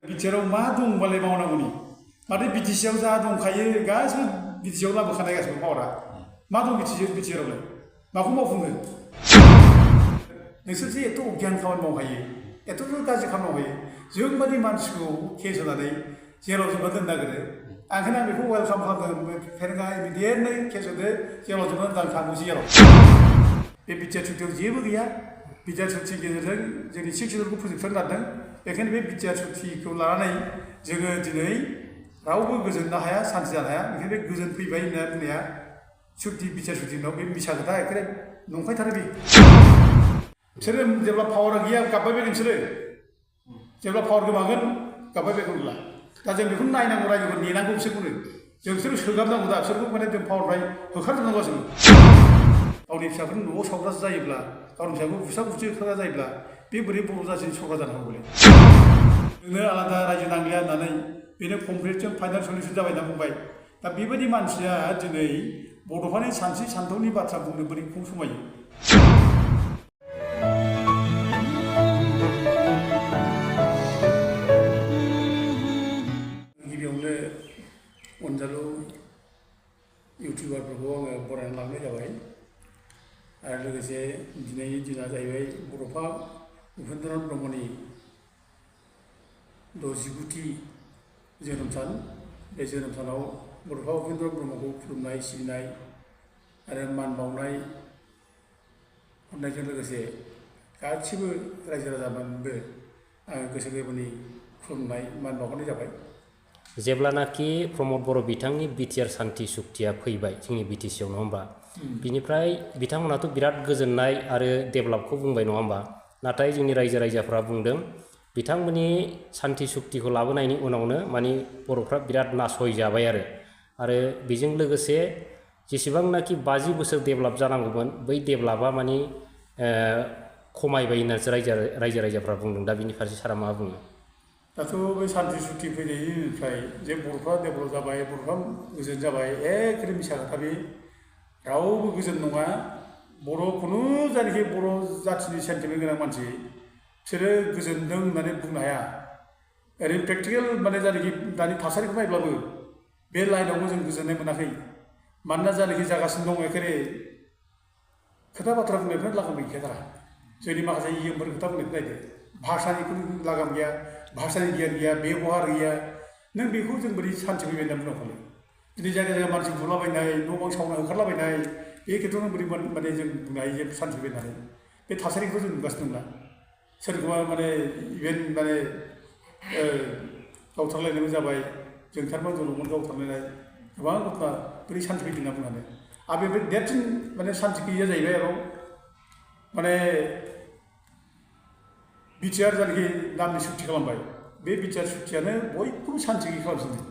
बिटिआरआव मा दंबालाय मावनांगौनि माथो बिटिसिआव जा दंखायो गासिबो बिटिसिआव लाबोखानाय गासिबो पावारा मा दं बिटिआरआवलाय माखौ मावफुङो नोंसोरसो एथ' अगियान खामानि मावखायो एथ' गाज्रि खामानि मावखायो जोंबादि मानसिखौ केस होनानै जेराव जोबना दोननो नागिरो ओंखायनो आं बेखौ वेलकाम खालामदों फेरेंगा इमिडियेटनो केस होदो जेराव जोबना दोननो थांनो जेराव बे बिटिआर सुक्तियाव जेबो गैया बिटिआर सुक्तिनि गेजेरजों जोंनि 6 सिडुलखौ फोजोबस्रांनो नागिरदों बेखायनो बे बिटिआर सुक्तिखौ लानानै जोङो दिनै रावबो गोजोननो हाया सान्थि जानो हाया बेखायनो बे गोजोन फैबाय होनना बुंनाया सुक्ति बिटिआर सुक्ति उनाव बे मिसा खोथा एखेबारे नंखायथारो बे बिसोरो जेब्ला पावारा गैया गाबबाय बायगोन बिसोरो जेब्ला पावार गोमागोन गाबबाय बायगोन अब्ला दा जों बेखौनो नायनांगौ रायजोखौ नेनांगौ बिसोरखौनो जों बिसोरखौ सोगाबनांगौ दा बिसोरखौ माने जों पावारनिफ्राय होखारजोबनांगौ गासैबो गावनि फिसाफोरनि न'आव सावग्रासो जायोब्ला गावनि फिसाखौ बुसा बुसि खाग्रा जायोब्ला बे बोरै बर' जाथिनि सरकार जानो हागौ जोंनो आलादा रायजो नांलिया होननानै बेनो कमप्लिटजों फाइनाल सलिउसन जाबाय होनना बुंबाय दा बेबायदि मानसिया दिनै बड'फानि सानस्रि सानथौनि बाथ्रा बुंनो बोरै खम समायो गिबियावनो अनजालु इउटुबारफोरखौ आङो बरायना लांनाय जाबाय आरो लोगोसे दिनैनि दिना जाहैबाय बड'फा उपेन्द्रनाथ ब्रह्मनि 69थि जोनोम सान बे जोनोम सानाव बड'फा उपेन्द्र ब्रह्मखौ खुलुमनाय सिबिनाय आरो मान बावनाय हरनायजों लोगोसे गासिबो रायजो राजामोनबो आङो गोसो गोरबोनि खुलुमनाय मान बावहरनाय जाबाय जेब्लानाखि प्रमद बर' बिथांनि बिटिआर सान्थि सुक्तिया फैबाय जोंनि बिटिसिआव नङा होमबा बिनिफ्राय बिथांमोनाथ' बिराद गोजोननाय आरो डेभेलपखौ बुंबाय नङा होमबा नाथाय जोंनि रायजो राजाफ्रा बुंदों बिथांमोननि सान्थि सुक्तिखौ लाबोनायनि उनावनो माने बर'फ्रा बिराद नासयजाबाय आरो बेजों लोगोसे जेसेबांनाखि 50 बोसोर डेभेलप जानांगौमोन बै डेभेलपा माने खमायबाय होननानैसो रायजो राजाफ्रा बुंदों दा बिनि फारसे सारा मा बुङो दाथ' बे सान्थि सुक्ति फैनायनिफ्राय जे बर'फ्रा डेभेलप जाबाय बर'फ्रा गोजोन जाबाय एखेबारे मिसा खोथा बे रावबो गोजोन नङा बर' खुनु जायनाखि बर' जाथिनि सेन्टिमेन्ट गोनां मानसि बिसोरो गोजोनदों होननानै बुंनो हाया ओरैनो प्रेक्टिकेल माने जायनाखि दानि थासारिखौ नायब्लाबो बे लाइनावबो जों गोजोननाय मोनाखै मानोना जायनाखि जागासिनो दं एखेबारे खोथा बाथ्रा बुंनायफ्रा लागाम गैखाथारा जोंनि माखासे इयुनफोर खोथा बुंनायखौ नायदो भाषानि खुनु लागाम गैया भाषानि गियान गैया बेबहार गैया नों बेखौ जों बोरै सान्थि फैबाय होनना बुंनांगौ दिनै जायगा जायगा मानसि बुलाबायनाय न' बां सावना ओंखारलाबायनाय बे खेथ्रआवनो बोरै माने जों बुंनो हायो जे सान्थि फैबाय होननानै बे थासारिखौ जों नुगासिनो दंना सोरखौबा माने इभेन माने गावथारलायनायबो जाबाय जोंथारमोन जलमोन गावथारलायनाय गोबां घटना बोरै सान्थि फैदों होनना बुंनानै आरो बे देरसिन माने सान्थि गैया जाहैबाय आरो माने बिटिआर जायनाखि नामनि सुक्ति खालामबाय बे बिटिआर सुक्तियानो बयखौबो सान्थि गैयै खालामफिनदों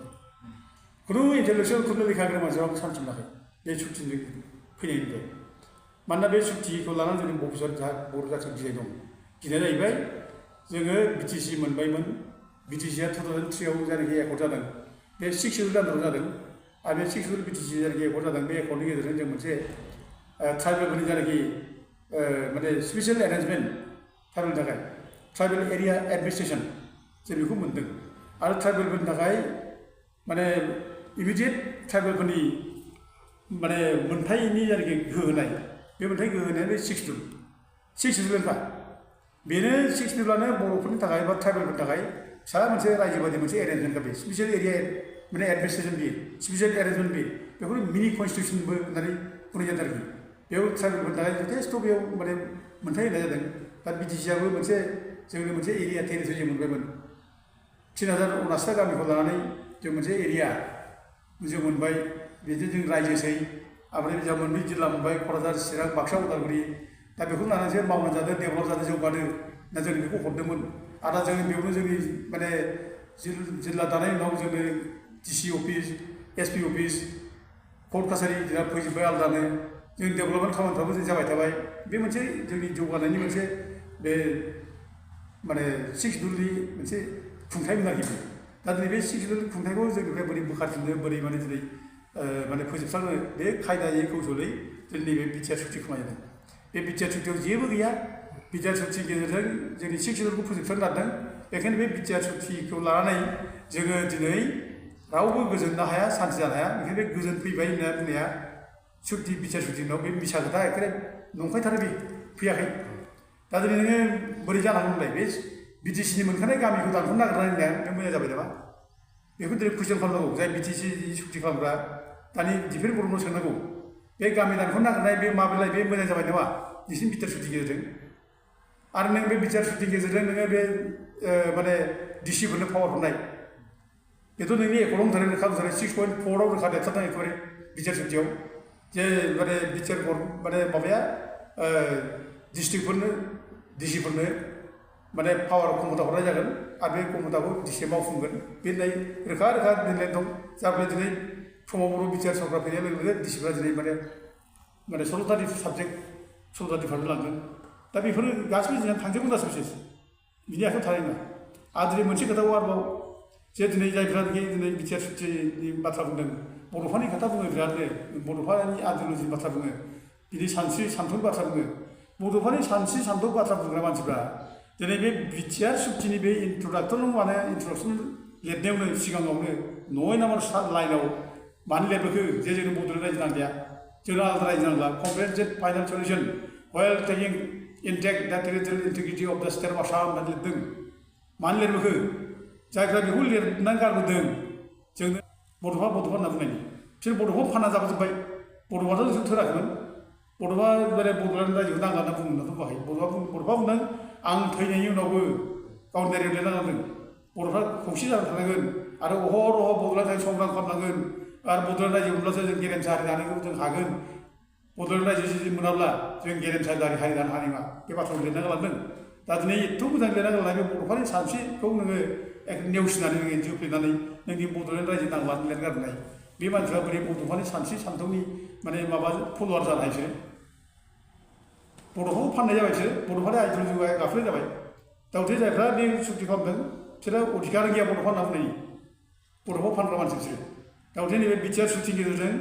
खुनु इन्टेलेक्सुयेल खुनु लेखा गोरों मानसियाबो सान्थि मोनाखै बे सुक्तिनि फैनायनिफ्राय मानोना बे सुक्तिखौ लानानै जोंनि बर' जाथियाव गिनाय दं गिनाया जाहैबाय जोङो बिटिसि मोनबायमोन बिटिसिआ 2003आव जायनाखि एकर्ड जादों बे 6 सिडुल आन्दाराव जादों आरो बे 6 सिडुल बिटिसि जायनाखि एकर्ड जादों बे एकर्डनि गेजेरजों जों मोनसे ट्राइबेलफोरनि जायनाखि माने स्पेसियेल एरेन्जमेन्ट ट्राइबेलनि थाखाय ट्राइबेल एरिया एडमिनिस्ट्रेसन जों बेखौ मोन्दों आरो ट्राइबेलफोरनि थाखाय माने इमिडियेट ट्राइबेलफोरनि माने मोनथायनि जायनाखि गोहो होनाय बे मोनथाय गोहो होनाया बे 6 सिडुलखा बेनो 6 सिडुलानो बर'फोरनि थाखाय बा ट्राइबेलफोरनि थाखाय फिसा मोनसे रायजो बायदि मोनसे एरेन्जमेन्टखा बे स्पेसियेल एरिया माने एडमिनिस्ट्रेसन बे स्पेसियेल एरेन्जमेन्ट बे बेखौनो मिनि कनस्टिटिउसनबो होननानै बुंनाय जादों आरोखि बेयाव ट्राइबेलफोरनि थाखाय जथेस्थ' बेयाव माने मोनथाय होनाय जादों दा बिटिसिआबो मोनसे जोंनि मोनसे एरिया टेरिटरि जों मोनबायमोन 3049 गामिखौ लानानै जों मोनसे एरिया जों मोनबाय बिदिनो जों रायजोसै ओमफ्राय जों मोननै जिल्ला मोनबाय क'क्राझार चिरां बाक्सा उदालगुरि दा बेखौ लानानैसो मावनानै जादों डेभेलप जादों जौगादों दा जों बेखौ हरदोंमोन आरो जों बेयावनो जोंनि माने जिल्ला दानायनि उनाव जोंनो DC office SP office court कासारि जोंहा फैजोब्बाय आलादानो जों डेभेलपमेन्ट खामानिफ्राबो जों जाबाय थाबाय बे मोनसे जोंनि जौगानायनि मोनसे बे माने 6 सिडुलनि मोनसे खुंथायमोन आरोखि दा दिनै बे 6 सिडुल खुंथायखौ जोंनिफ्राय बोरै बोखारफिननो बोरै माने दिनै माने फोजोबस्रांनो बे खायदायै कौशलै जों नैबे बिटिआर सुक्ति खालामदों बे बिटिआर सुक्तियाव जेबो गैया बिटिआर सुक्तिनि गेजेरजों जोंनि 6 सिडुलखौ फोजोबस्रांनो नागिरदों बेखायनो बे बिटिआर सुक्तिखौ लानानै जोङो दिनै रावबो गोजोननो हाया सान्थि जानो हाया बेखायनो बे गोजोन फैबाय होनना बुंनाया सुक्ति बिटिआर सुक्तिनि उनाव बे मिसा खोथा एखेबारे नंखायथारो बे फैयाखै दा दिनै नोङो बोरै जानांगौ होनलाय बे बिटिसिनि मोनखानाय गामिखौ दानख'नो नागिरनानै होननाया बे मोजां जाबाय नामा बेखौ दिनै कुइसन खालामनांगौ जाय बिटिसि सुक्ति खालामग्रा दानि दिफेन बर'नाव सोंनांगौ बे गामि दानख'नो नागिरनाय बे माब्लाय बे मोजां जाबाय नामा नोंसिनि बिटिआर सुक्तिनि गेजेरजों आरो नों बे बिटिआर सुक्तिनि गेजेरजों नोङो बे माने डिसिफोरनो पावार हरनाय बेथ' नोंनि एकर्डआवनो थानाय रोखा थानाय 6.4आव रोखा देरथारदों एखेबारे बिटिआर सुक्तियाव जे माने बिटिआर माने माबाया डिस्ट्रिक्टफोरनो डिसिफोरनो माने पावार क्षमता हरनाय जागोन आरो बे क्षमताखौ डिसिआ मावफुंगोन बे होननाय रोखा रोखा लिरनाय दं जाबाय दिनै समाव बर' बिटिआर सरकार फैनाय लोगो लोगो डिसिफ्रा दिनै माने 16टा साबजेक्ट 16टा डिपार्टमेन्ट लांगोन दा बेफोरो गासिबो जोंहा थांजोबगोन दा साबजेक्ट बिनि आखायाव थानाय नङा आरो दिनै मोनसे खोथाखौ आरोबाव जे दिनै जायफ्रानोखि दिनै बिटिआर सुक्तिनि बाथ्रा बुंदों बड'फानि खोथा बुङो बिरादनो बड'फानि आइडिय'लजिनि बाथ्रा बुङो बिदि सानस्रि सान्थौनि बाथ्रा बुङो बड'फानि सानस्रि सान्थौ बाथ्रा बुंग्रा मानसिफ्रा दिनै बे बिटिआर सुक्तिनि बे इन्ट्रडाक्सन लिरनायावनो सिगाङावनो 9 नाम्बार लाइनाव मानो लिरबोखो जे जोंनो बड'लेण्ड रायजो नांलिया जोंनो आलादा रायजो नांला comprehensive final solution while taking intact the territorial integrity of the state of Assam होननानै लिरदों मानो लिरबोखो जायफ्रा बेखौ लिरनानै गारबोदों जोंनो बड'फा होनना बुंनायनि बिसोर बड'फा फानना जाबोजोब्बाय बड'फाथ' जों थोराखैमोन बड'फा माने बड'लेण्ड रायजोखौ नांला होनना बुंनाथ' बाहाय बड'फा बुंदों आं थैनायनि उनावबो गावनि दायरियाव लिरना गालांदों बड'फा खौसे जानानै थानांगोन आरो अहरह बड'लेण्ड रायजो संग्राम खालामनांगोन आरो बड'लेण्ड रायजो मोनब्लासो जों गेरेमसा हारि दानायखौ जों हागोन बड'लेण्ड रायजो जुदि मोनाब्ला जों गेरेमसा हारि दानो हानाय नङा बे बाथ्राखौ लिरना गालांदों दा दिनै एथ' मोजां लिरना गालांनाय बे बड'फानि सानस्रिखौ नोङो नेवसिनानै नोङो जोफ्लेनानै नोंनि बड'लेण्ड रायजो नांलानै लिरना गारनाय बे मानसिफ्रा बोरै बड'फानि सानस्रि सान्थौनि माने माबा फल'वार जानो हायोसो बड'फाखौ फाननाय जाबाय बिसोर बड'फानि आइडिय'लजिखौ गाफ्लेनाय जाबाय दाउथे जायफ्रा बे सुक्ति खालामदों बिसोरो अधिकार गैया बड'फा होनना बुंनायनि बड'फा फानग्रा मानसि बिसोरो दाउथे नैबे बिटिआर सुक्तिनि गेजेरजों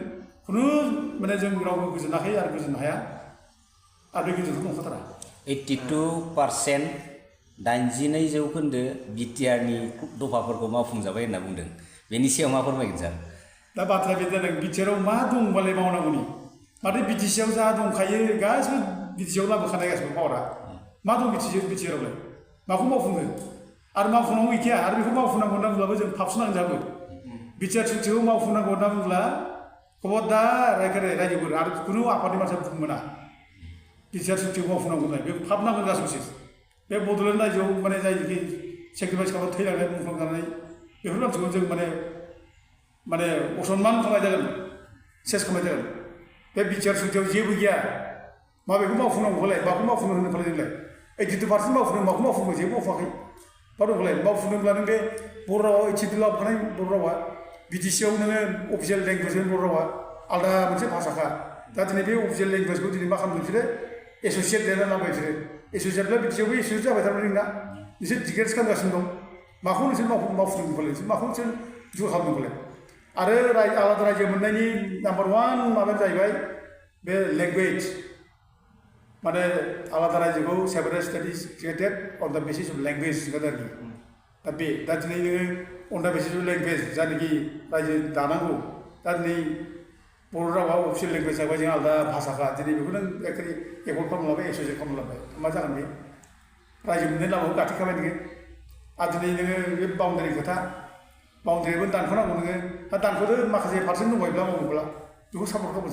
खुनु माने जों रावबो गोजोनाखै आरो गोजोननो हाया आरो बे गोजोनथ' नंखाथारा 82% 82% बिटिआरनि दफाफोरखौ मावफुंजाबाय होनना बुंदों बेनि सायाव मा फोरमायगोन सार दा बाथ्राया बे जादों बिटिआराव मा दंबालाय मावनांगौनि माथो बिटिसिआव जा दंखायो गासिबो बिटिसिआव लाबोखानाय गासिबो पावारा मा दं बिटिआरावलाय माखौ मावफुङो आरो मावफुंनांगौ गैखाया आरो बेखौ मावफुंनांगौ होनना बुंब्लाबो जों फाबसनांजाबो बिटिआर सुक्तिखौ मावफुंनांगौ होनना बुंब्ला खबरदार रायजोफोर आरो खुनु आफादनि मानसिया बुंनो मोना बिटिआर सुक्तिखौ मावफुंनांगौ होननाय बे फाबनांगोन गासैबो बे बड'लेण्ड रायजोआव माने जायनोखि सेक्रिफाइस खालामनानै थैलांनाय मुंख्लं जानाय बेफोर मानसिखौ जों माने असनमान खालामनाय जागोन सेस खालामनाय जागोन बे बिटिआर सुक्तियाव जेबो गैया माबेखौ मावफुंनांगौलाय माखौ मावफुंनो होनो फालाय जोंलाय 82% मावफुंनो माखौ मावफुङो जेबो मावफुङाखै मा दंलाय मावफुंनोब्ला नों बे बर' रावाव 82 लाबोखानाय बर' रावा बिटिसिआव नोङो अफिसियेल लेंगुवेजनि बर' रावा आलादा मोनसे भाषाखा दा दिनै बे अफिसियेल लेंगुवेजखौ दिनै मा खालामदों बिसोरो एस'सियेट लिरना लाबाय बिसोरो एस'सियेटब्ला बिटिसिआवबो एस'सियेट जाबाय थारमाने नोंना नोंसोर डिग्रेडस खालामगासिनो दं माखौ नोंसोर मावफुंदों फालाय नोंसोर माखौ नोंसोर जु खालामदों फालाय आरो आलादा रायजो मोननायनि नाम्बार 1 माबायानो जाहैबाय बे लेंगुवेज माने आलादा रायजोखौ separate state is created on the basis of language आरोखि दा दिनै नोङो अन द बेसिस अफ लेंगुवेज जायनाखि रायजो दानांगौ दा दिनै बर' रावा अफिसियेल लेंगुवेज जाबाय जों आलादा भाषाखा दिनै बेखौ नों एखेबारे एकर्ड खालामना लाबाय एस'सियेट खालामना लाबाय मा जागोन बे रायजो मोननायनि लामाखौ गाथेखाबाय नोङो आरो दिनै नोङो बे बाउन्डारि खोथा बाउन्डारिबो दानख'नांगौ नोङो दा दानख'दो माखासे पार्सेन्ट दंबायब्ला मावोब्ला बेखौ सापर्ट खालामगोन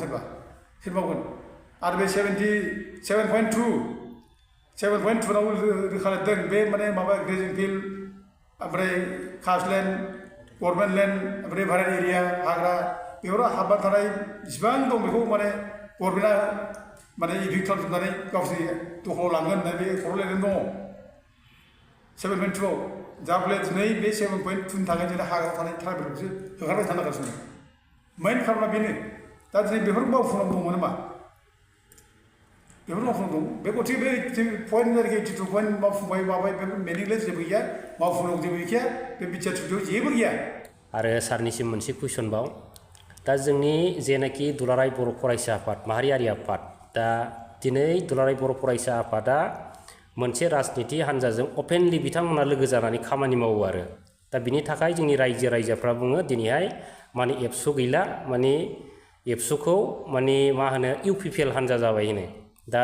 सोर मावगोन आरो बे 7.2 रोखा लिरदों बे माने माबा ग्रेजिं फिल्ड ओमफ्राय कास्ट लेन्ड गभर्नमेन्ट लेन्ड ओमफ्राय भारेन एरिया हाग्रा बेफोराव हाबनानै थानाय जेसेबां दं बेखौ माने गभर्नमेन्टआ माने इभिक्ट खालामजोबनानै गावसोरनि दखलाव लांगोन होननानै बे खर'आव लिरनानै दङ 7.2आव जाब्ला दिनै बे 7.2नि थाखाय जोंना हाग्रा थानाय ट्राइबेलखौसो होखारबाय थानांगासिनो मेइन खार'ना बेनो दा दिनै बेफोर मावफुंनांगौ दंमोन नामा बेफोर मावफुंनांगौ दं बे गथिखे बे पइन्ट आरोखि 82 पइन्ट मावफुंबाय माबाय बेफोर मिनिंलेस जेबो गैया मावफुंनांगौ जेबो गैखाया बे बिटिआर सुक्तियाव जेबो गैया आरो सारनिसिम मोनसे कुइसन बाव दा जोंनि जेनाखि दुलाराय बर' फरायसा आफाद माहारियारि आफाद दा दिनै दुलाराय बर' फरायसा आफादा मोनसे राजनिति हान्जाजों अपेनलि बिथांमोना लोगो जानानै खामानि मावो आरो दा बिनि थाखाय जोंनि रायजोफ्रा बुङो दिनैहाय माने एबसु गैला माने एबसुखौ माने मा होनो इउपिपिएल हान्जा जाबाय होनो दा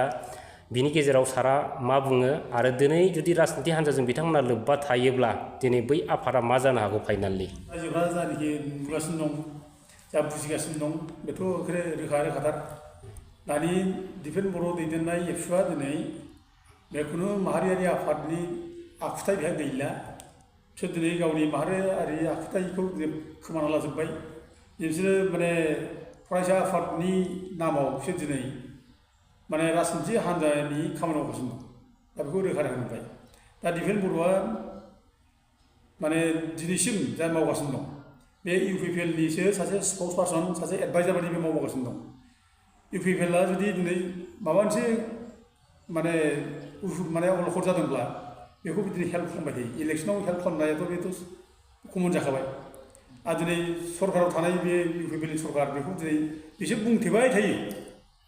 बिनि गेजेराव सारा मा बुङो आरो दिनै जुदि राजनिति हान्जाजों बिथांमोना लोब्बा थायोब्ला दिनै बै आफादा मा जानो हागौ फाइनालि रायजोफ्रा जानाखि नुगासिनो दं जा बुजिगासिनो दं बेथ' रोखाथार दानि दिफेन बर' दैदेननाय एबसुआ दिनै बे खुनु माहारियारि आफादनि आखुथाय बेहा गैला बिसोर दिनै गावनि माहारियारि आखुथायखौ खोमाना लाजोब्बाय बिसोरो माने फरायसा आफादनि नामाव बिसोर दिनै माने राजनिति हान्जानि खामानि मावगासिनो दं दा बेखौ रोखा नुबाय दा दिफेन बर'आ माने दिनैसिम जा मावगासिनो दं बे इउपिपिएलनिसो सासे स्पक्स पार्सन सासे एडभाइजार बायदि बे मावगासिनो दं इउपिपिएलआ जुदि दिनै माबा मोनसे माने अलखद जादोंब्ला बेखौ बिदिनो हेल्प खालामबाय थायो इलेक्सनाव हेल्प खालामनायाथ' बेथ' कमन जाखाबाय आरो दिनै सरकाराव थानाय बे इउपिपिएलनि सरकार बेखौ दिनै बिसोर बुंथेबाय थायो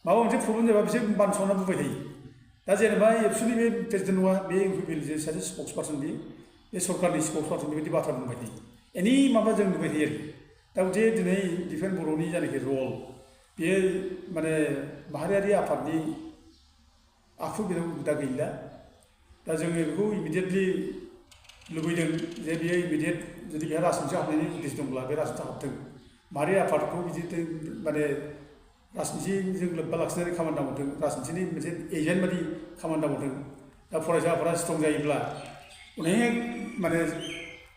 माबा मोनसे प्रब्लेम जाबा बिसोर बानस'ना बुंबाय थायो दा जेनेबा एबसुनि बे प्रेसिडेन्ट नङा बे इउपिपिएल जे सासे स्पक्स पार्सन बे सरकारनि स्पक्स पार्सन बेबायदि बाथ्रा बुंबाय थायो एनि माबा जों नुबाय थायो आरोखि दा जे दिनै दिफेन बर'नि जायनाखि रल बेयो माने माहारियारि आफादनि आखु बेयाव दा गैला दा जोङो बेखौ इमिडियेटलि लुबैदों जे बियो इमिडियेट जुदि बेहा राजनिति हाबनायनि उद्देश्य दंब्ला बे राजनिति हाबथों माहारियारि आफादखौ बिदि माने राजनितिजों लोब्बा लाखिनानै खामानि मावथों राजनितिनि मोनसे एजेन्ट बादि खामानि मावथों दा फरायसाफोरा स्ट्रं जायोब्ला अनेक माने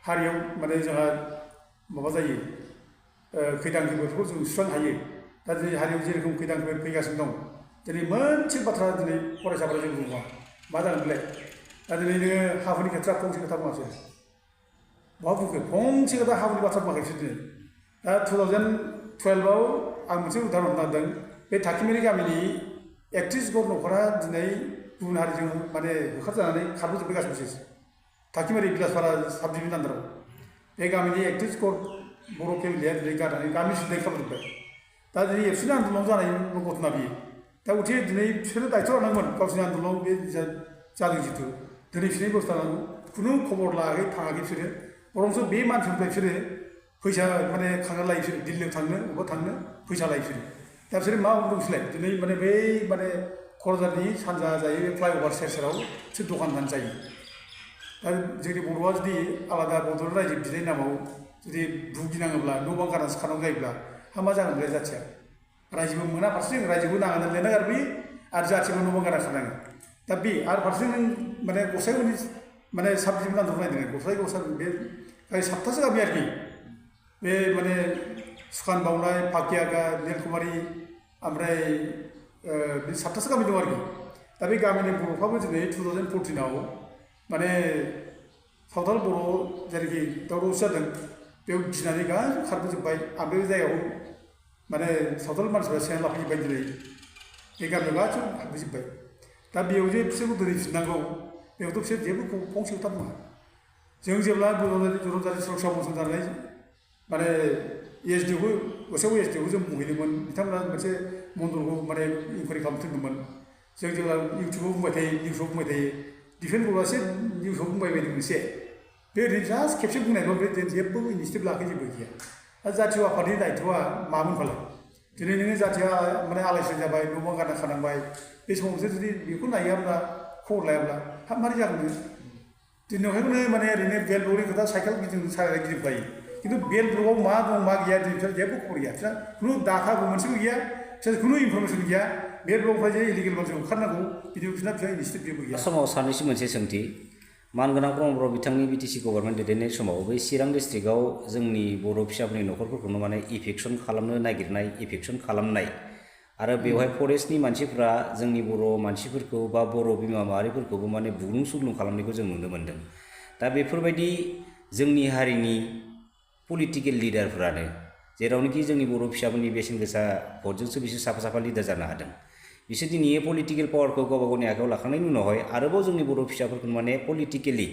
हारियाव माने जोंहा माबा जायो खैदां खैफोदफोरखौ जों सुस्रांनो हायो दा दिनै हारियाव जेरेखम खैदां खैफोद फैगासिनो दं दिनै मोनसे बाथ्रा दिनै फरायसाफोरा जों बुङा मा जागोन बेलाय दा दिनै नोङो हाफोरनि खेथ्रआव फंसे खोथा बुङासै मा बुंखो फंसे खोथा हाफोरनि बाथ्रा बुङाखै बिसोर दिनै दा 2012आव आं मोनसे उदाहरन होदों बे थाखिमारि गामिनि 31 घर न'खरा दिनै गुबुन हारिजों माने होखारजानानै खारबोजोब्बाय गासिबो थाखिमारि बिलासपारा साब डिभिजन आन्दाराव बे गामिनि 31 घर बर' फेमिलिया दिनै गारनानै गामि सिदाय खालामजोब्बाय दा दिनै एबसुनि आन्दोलनाव जानाय घटना बियो दा उथे दिनै बिसोरो दायथ' लानांगोन गावसोरनि आन्दोलनाव बे जादों जिथु दिनै बिसोरनि बेबस्था लानांगौ खुनु खबर लायाखै थाङाखै बिसोरो बरंसो बे मानसिनिफ्राय बिसोरो फैसा माने खांना लायो बिसोरो दिल्लीयाव थांनो बबेबा थांनो फैसा लायो बिसोरो दा बिसोरो मा बुंदों बिसोरलाय दिनै माने बै माने क'क्राझारनि सानजा जायो बे फ्लाइअभार सेर-सेराव बिसोर दखान होनानै जायो दा जोंनि बर'आ जुदि आलादा बड'लेण्ड रायजो बिनायनि नामाव जुदि भुगिनाङोब्ला न' बां गारनासो खारनांगौ जायोब्ला हा मा जागोन बे जाथिया रायजोबो मोना फारसेजों रायजोबो नागारनानै लिरना गारबोयो आरो जाथिबो न' बां गारना खारनाङो दा बे आरो फारसेजों माने गसाइगावनि माने साब डिभिजन आन्दोलन नायदों गसाइगाव बे गासै 7थासो गामि आरोखि बे माने सुखान बावनाय फाकियागा नीलकुमारी ओमफ्राय बे 7थासो गामि दं आरोखि दा बे गामिनि बर'फ्राबो दिनै 2014आव माने सावथाल बर' जेरैखि दावराव जादों बेयाव गिनानै गासिबो खारबोजोब्बाय आरो बे जायगायाव माने सावथाल मानसिफ्रा सेना लाफैजोब्बाय दिनै बे गामियाव गासिबो हाबफैजोब्बाय दा बेयाव जे बिसोरखौ दोनहैफिननांगौ बेयावथ' बिसोर जेबो फंसे खोथा बुङा जों जेब्ला जरनजारि सुरक्षा मन्थ्रि जानानै माने एसडिअखौ गसाइगाव एसडिअखौ जों बुंहैदोंमोन बिथांमोना मोनसे मन्दलखौ माने इनकुवारि खालामनो थिनदोंमोन जों जेब्ला इउटुबाव बुंबाय थायो निउसाव बुंबाय थायो दिफेन बर'आसो निउसाव बुंबाय बायदों मोनसे बे ओरैनो जास्ट खेबसे बुंनायल' बे जेबो इनिसियेटिभ लाखै जेबो गैया दा जातीय आफादनि दायथ'आ मामोन फालाय दिनै नोङो जाथिया माने आलाय सिलाय जाबाय न' बां गारना खानांबाय बे समाव बिसोर जुदि बेखौ नायाब्ला खबर लायाब्ला हाब मारै जागोन दिनैहायनो माने ओरैनो बेल ब्लकनि खोथा साइकेल गिदिंफायो खिन्थु बेल ब्लकआव मा दं मा गैया दिनै बिसोर जेबो खबर गैया बिसोर खुनु डाटाबो मोनसेबो गैया बिसोर खुनु इनफरमेसन गैया बे ब्लकनिफ्राय जे इलिगेल मानसिखौ ओंखारनांगौ बिदि बिसोरना बिसोर इनिसियेटिभ जेबो गैया समाव सानैसो मोनसे सोंथि मानगोनां प्रमद बर' बिथांनि बिटिसि गभर्नमेन्ट दैदेननाय समाव बै चिरां डिस्ट्रिक्टआव जोंनि बर' फिसाफोरनि न'खरफोरखौनो माने इभिकसन खालामनो नागिरनाय इभिकसन खालामनाय आरो बेवहाय फरेस्टनि मानसिफ्रा जोंनि बर' मानसिफोरखौ बा बर' बिमा माहारिफोरखौबो माने बुग्लुं सुग्लुं खालामनायखौ जों नुनो मोन्दों दा बेफोरबायदि जोंनि हारिनि पलिटिकेल लिडारफ्रानो जेरावनोखि जोंनि बर' फिसाफोरनि बेसेन गोसा भटजोंसो बिसोर साफा साफा लिडार जानो हादों बिसोर दिनै पलिटिकेल पावारखौ गावबा गावनि आखायाव लाखांनायनि उनावहाय आरोबाव जोंनि बर' फिसाफोरखौ माने पलिटिकेलि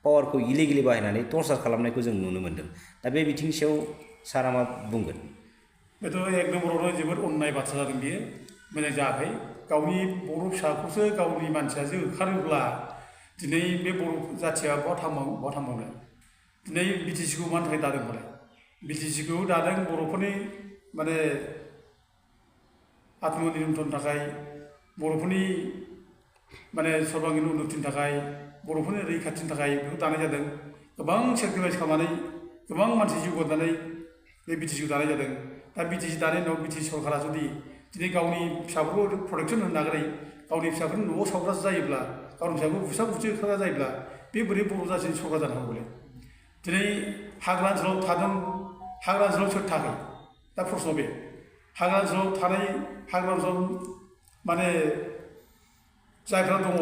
पावारखौ इलिगेलि बाहायनानै टर्चार खालामनायखौ जों नुनो मोन्दों दा बे बिथिंनि सायाव सारा मा बुंगोन बेथ' एक नम्बरावनो जोबोद अननाय बाथ्रा जादों बियो मोजां जायाखै गावनि बर' फिसाखौसो गावनि मानसियासो ओंखारोब्ला दिनै बे बर' जाथिया बहा थांबावनो दिनै बिटिसिखौ मानि थाखाय दादों होनबालाय बिटिसिखौ दादों बर'फोरनि माने आत्मनिर्भरनि थाखाय बर'फोरनि माने सर्बांगिन उन्नतिनि थाखाय बर'फोरनि रैखाथिनि थाखाय बेखौ दानाय जादों गोबां सेक्रिफाइस खालामनानै गोबां मानसि जिउ गारनानै बे बिटिसिखौ दानाय जादों दा बिटिसि दानाय उनाव बिटिसि सरकारा जुदि दिनै गावनि फिसाफोरखौ प्रटेक्सन होनो नागिरै गावनि फिसाफोरनि न'आव सावग्रासो जायोब्ला गावनि फिसाखौ बुसा बुसि खाग्रा जायोब्ला बे बोरै बर' जाथिनि सरकार जानो हागौ बले दिनै हाग्रा ओनसोलाव थादों हाग्रा ओनसोलाव सोर थाखै दा प्रश्न बे हाग्रा ओनसोलाव थानाय हाग्रा ओनसोलाव माने जायफ्रा दङ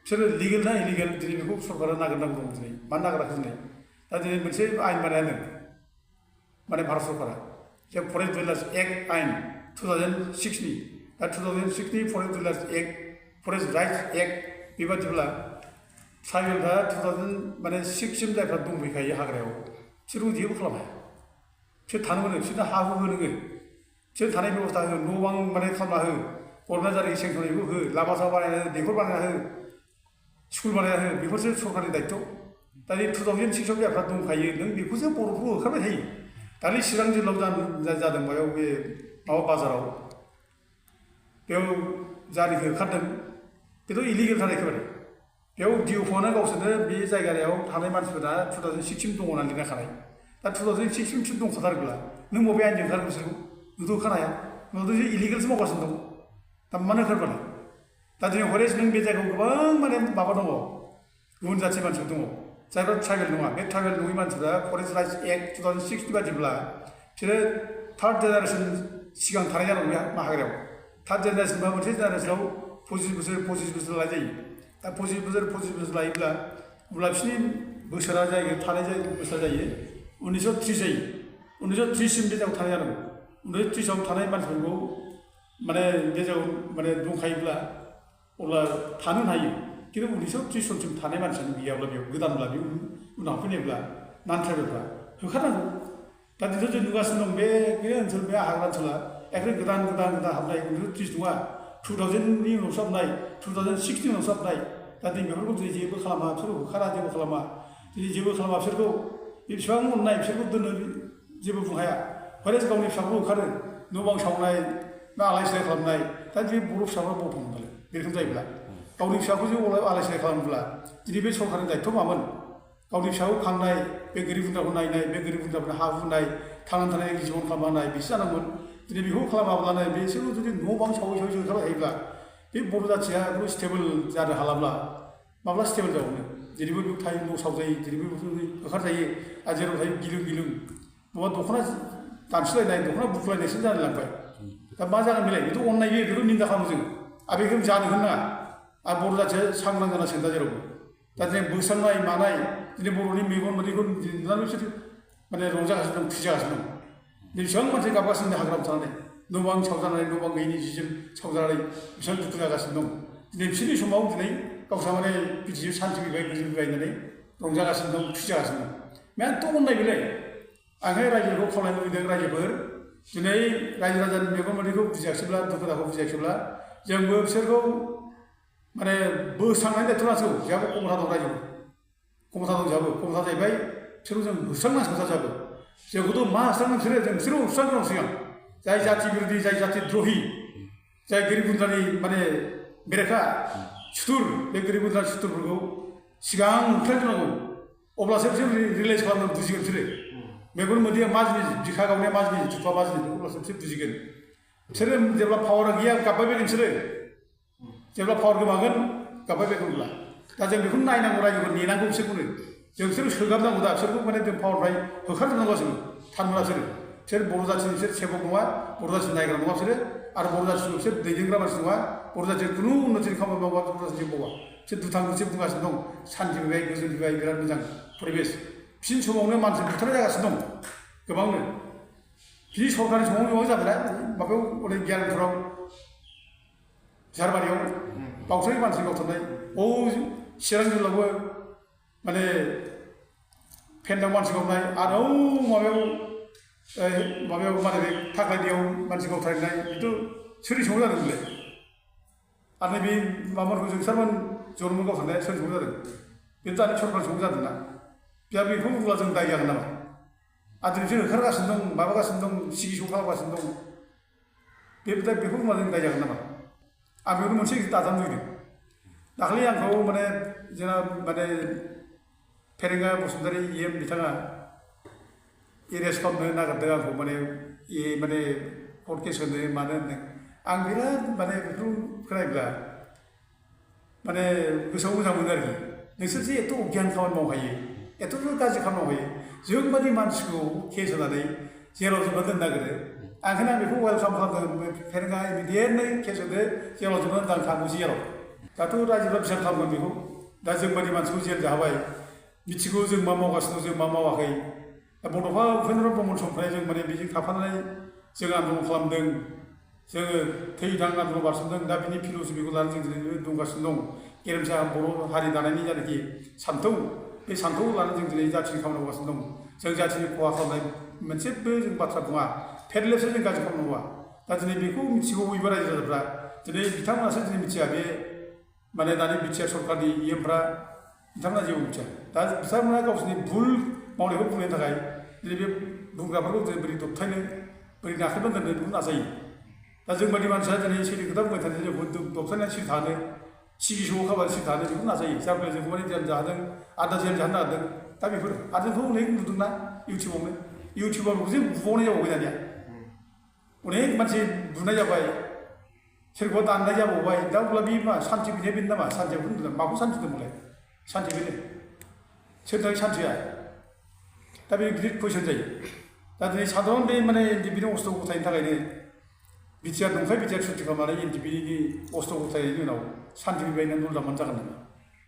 बिसोरो लिगेल ना इलिगेल दिनै बेखौ सरकारा नागिरनांगौ दं दिनै मानो नागिराखै दिनै दा दिनै मोनसे आयेन बानायदों माने भारत सरकारा जे फरेस्ट डिवेलार्स एक्ट आयेन 2006नि दा 2006नि forest dwellers act forest rights act बेबादिब्ला ट्राइबेलफ्रा 2006सिम जायफ्रा दंफैखायो हाग्रायाव बिसोरखौ जेबो खालामनो हाया बिसोर थानो मोनो बिसोरनो हा हु हो नोङो बिसोर थानाय बेबस्था हो न' बां माने खालामना हो गभर्नमेन्ट जारि सेंसनखौ हो लामा सामा बानायना हो दैखर बानायना हो स्कुल बानायना हो बेफोरसो सरकारनि दायित्व दा बे 2006आव जायफ्रा दंखायो नों बेखौसो बर'फोरखौ होखारबाय थायो दानि चिरां जिल्लायाव जादों बेयाव बे माबा बाजाराव बेयाव जारिखौ होखारदों बेथ' इलिगेल थार एखेबारे बेयाव डिअफआनो गावसोरनो बे जायगायाव थानाय मानसिफोरा 2006सिम दङ होननानै लिरना खानाय दा 2006सिम दंखाथारोब्ला नों बबे आयेनजों होखारगोन बिसोरखौ नोंथ' होखानो हाया नोंथ' इलिगेलसो मावगासिनो दं दा मानो होखारबानो दा दिनै हरेस नों बे जायगायाव गोबां माने माबा दङ गुबुन जाथि मानसिफोर दङ जायफ्रा ट्राइबेल नङा बे ट्राइबेल नङि मानसिफ्रा फरेस्ट राइट्स एक्ट 2006नि बादिब्ला बिसोरो थार्ड जेनेरेसन सिगां थानाय जानांगौ बे हाग्रायाव थार्ड जेनेरेसन बा मोनसे जेनेरेसनाव 25 बोसोर लानाय जायो दा 25 बोसोर लायोब्ला अब्ला बिसोरनि बोसोरा जायो थानाय बोसोरा जायो 1930 जायो 1930सिम बे जायगायाव थानाय जानांगौ 1930आव थानाय मानसिफोरखौ माने बे जायगायाव माने दंखायोब्ला अब्ला थानो हायो खिन्थु 1930 सनसिम थानाय मानसियानो गैयाब्ला बेयाव गोदानब्ला बे उनाव फैनायब्ला नान ट्राइबेलफ्रा होखारनांगौ दा दिनै जों नुगासिनो दं बे ओनसोल बे हाग्रा ओनसोला एखेबारे गोदान हाबनाय 1930 नङा 2000नि उनावसो हाबनाय 2006नि उनावसो हाबनाय दा दिनै बेफोरखौ दिनै जेबो खालामा बिसोरखौ होखारा जेबो खालामा दिनै जेबो खालामा बिसोरखौ बेसेबां अननाय बिसोरखौ दोननो जेबो बुंनो हाया हरेस गावनि फिसाखौ होखारो न' बां सावनाय ना आलाय सिलाय खालामनाय दा दिनै बर' फिसाफ्रा बबाव थांगोन दालाय बे रोखोम जायोब्ला गावनि फिसाखौ जे आलाय सिलाय खालामोब्ला दिनै बे सरकारनि दायित्व मामोन गावनि फिसाखौ खांनाय बे गोरिब गुन्द्राखौ नायनाय बे गोरिब गुन्द्राफोरनो हा हुनाय थांनानै थानाय जिबन खालामनाय बिसो जानांगोन दिनै बेखौ खालामाब्लानो बिसोरखौ जुदि न' बां सावै होखारबाय थायोब्ला बे बर' जाथिया स्टेबोल जानो हालाब्ला माब्ला स्टेबोल जाबावनो जेरैबो बेयाव थायो न' सावजायो जेरैबो होखारजायो आरो जेराव थायो गिलुं बबा दख'ना दानसुलायनाय दख'ना बुखुलायनायसो जानो लांबाय दा मा जागोन बेलाय बेथ' अननाय बेखौ निन्दा खालामो जों आरो बेखौ जानो होना आरो बर' जाथिया सांग्रां जानांसिगोन दा जेरावबो दा दिनै बोस्रांनाय मानाय दिनै बर'नि मेगन मोदैखौ नुनानै बिसोर माने रंजागासिनो दं खुसिगासिनो दं बेसेबां मानसि गाबगासिनो हाग्रायाव थानानै न' बां सावजानानै न' बां गैयिनि जि जोम सावजानानै बेसेबां दुखु जागासिनो दं दिनै बिसोरनि समाव दिनै गावस्रा माने बिदिनो सान्थि फैबाय गोजोन फैबाय होननानै रंजागासिनो दं खुसि जागासिनो दं मायाथ' अननाय बेलाय आंहाय रायजोखौ खावलायनो लुबैदों रायजोफोर दिनै रायजो राजानि मेगन मोदैखौ बुजियाखिसैब्ला दुखु दाखौ बुजियाखिसैब्ला जोंबो बिसोरखौ माने बोस्रांनायनि दायित्व नांसिगौ जोंहाबो खमथा दं रायजो खमथा दं जोंहाबो खमथा जाहैबाय बिसोरखौ जों होस्रांनांसिगौ जाबो जोंखौथ' मा होस्रांनो बिसोरो होस्रांग्रोनां सिगां जाय जाथि बिरोधि जाय जाथि द्रहि जाय गोरिब गुन्द्रानि माने बेरेखा सुथुर बे गोरिब गुन्द्रानि सुथुरफोरखौ सिगां होख्रायग्रोनांगौ अब्लासो बिसोर रियेलाइज खालामनो बुजिगोन बिसोरो मेगन मोदैया मा जिनिस बिखा गावनाया मा जिनिस थुफा मा जिनिस अब्लासो बिसोर बुजिगोन बिसोरो जेब्ला पावारा गैया गाबबाय बायगोन बिसोरो जेब्ला पावार गोमागोन गाबबाय बायगोनब्ला दा जों बेखौनो नायनांगौ रायजोखौ नेनांगौ बिसोरखौनो जों बिसोर सोगाबनांगौ दा बिसोरखौ माने जों पावारनिफ्राय होखारजोबनांगौ थानमोना बिसोर बर' जाथिनि बिसोर सेबक नङा बर' जाथिनि नायग्रा नङा बिसोरो आरो बर' जाथिखौ बिसोर दैदेनग्रा मानसि नङा बर' जाथिया खुनु उन्नतिनि खामानि मावा बर' जाथिनि मावा बिसोर दुथां मोनसे बुंगासिनो दं सान्थि फैबाय गोजोन फैबाय बिराद मोजां परिबेस बिसोरनि समावनो मानसि बुथारनाय जागासिनो दं गोबांनो बिदि सरकारनि समावनो गोबां जाबायना माबायाव अनेक गियानफोराव झारबारियाव बावसारि मानसि गावथारनाय चिरां जिल्लायावबो माने फेन्दाव मानसि गावनाय आरो माबायाव माने बे थाख्लायनियाव मानसि गावथारनाय बेथ' सोरनि समाव जादों बेलाय आरो नैबे माबाफोरखौ जोंसारमोन जरमोन गावथारनाया सोर जौ जादों बे दानि सरकार जौ जादोंना दा बेखौ बुंब्ला जों दाय जागोन नामा आरो दिनैसो ओंखारगासिनो दं माबागासिनो दं सिगि सौ खालामगासिनो दं बेखौ बुंब्ला जों दाय जागोन नामा आं बेयावनो मोनसे दाजानो लुबैदों दाखालि आंखौ माने जोंना माने फेरेंगा बसुमतारी EM बिथाङा एरेस्ट खालामनो नागिरदों आंखौ माने कर्ट केस होनो मानो होनदों आं बिराद माने बेखौ खोनायोब्ला माने गोसोआव मोजां मोनो आरोखि नोंसोर जे एथ' अगियान खामानि मावनो हायो एथ' गाज्रि खामानि मावनो हायो जोंबादि मानसिखौ केस होनानै जेलाव जोबना दोननो नागिरो ओंखायनो आं बेखौ वेलकाम खालामदों फेरेंगा इमिडियेटनो केस होदो जेलाव जोबनानै दां थांगौ जेलाव दाथ' रायजोफ्रा बिसार खालामगोन बेखौ दा जोंबादि मानसिखौ जेल जाहोबाय मिथिगौ जों मा मावगासिनो दं जों मा मावाखै दा बड'फा उपेन्द्र ब्रह्मन समनिफ्राय जों माने बेजों थाफानानै जों आन्दलन खालामदों जोङो थै-थां आन्दलन बारसोमदों दा बिनि फिल'सफिखौ लानानै जों दिनै दंगासिनो दं गेरेमसा बर' हारि दानायनि जायनाखि सान्थौ बे सान्थौखौ लानानै जों दिनै जाथिनि खामानि मावगासिनो दं जों जाथिनि खहा खालामनाय मोनसेबो जों बाथ्रा बुङा फेरलेबसो जों गाज्रि खामानि मावा दा दिनै बेखौ मिथिगौ बयबो रायजो राजाफ्रा दिनै बिथांमोनासो दिनै मिथिया बे माने दानि बिटिआर सरकारनि EMफ्रा बिथांमोना जेबो मिथिया दा बिथांमोना गावसोरनि भुल मावनायखौ बुंनो थाखाय दिनै बे बुंग्राफोरखौ जों बोरै दबथायनो बोरै नाख्रेबना दोननो बेखौ नाजायो दा जोंबादि मानसिया दिनै सैथो खोथा बुंबाय थानाय जोंखौ दबथायनानै सिरि थानो सिगि सौ खाबाय सिरि थानो बेखौ नाजायो जायफोर जोंखौ माने जेल जाहोदों आदा जेल जाहोनो नागिरदों दा बेफोर आरो जोंथ' अनेक नुदोंना इउटिउबाव जे बुबावनाय जाबावबाय दानिया अनेक मानसि बुनाय जाबाय सोरखौबा दाननाय जाबावबाय दा अब्ला बे मा सान्थि बिनाया बेनो नामा सान्थियाव होनदों माखौ सान्थि दंमोनलाय सान्थि बेनो सोरनि थाखाय सान्थिया दा बे गिदिर कुइसन जायो दा दिनै साधारन बे माने NDP-नि अस्त्र गथायनि थाखायनो बिटिआर नंखाय बिटिआर सुथि खालामनानै NDP-नि अस्त्र गथायनायनि उनाव सान्थि फैबाय होननानै जागोन नामा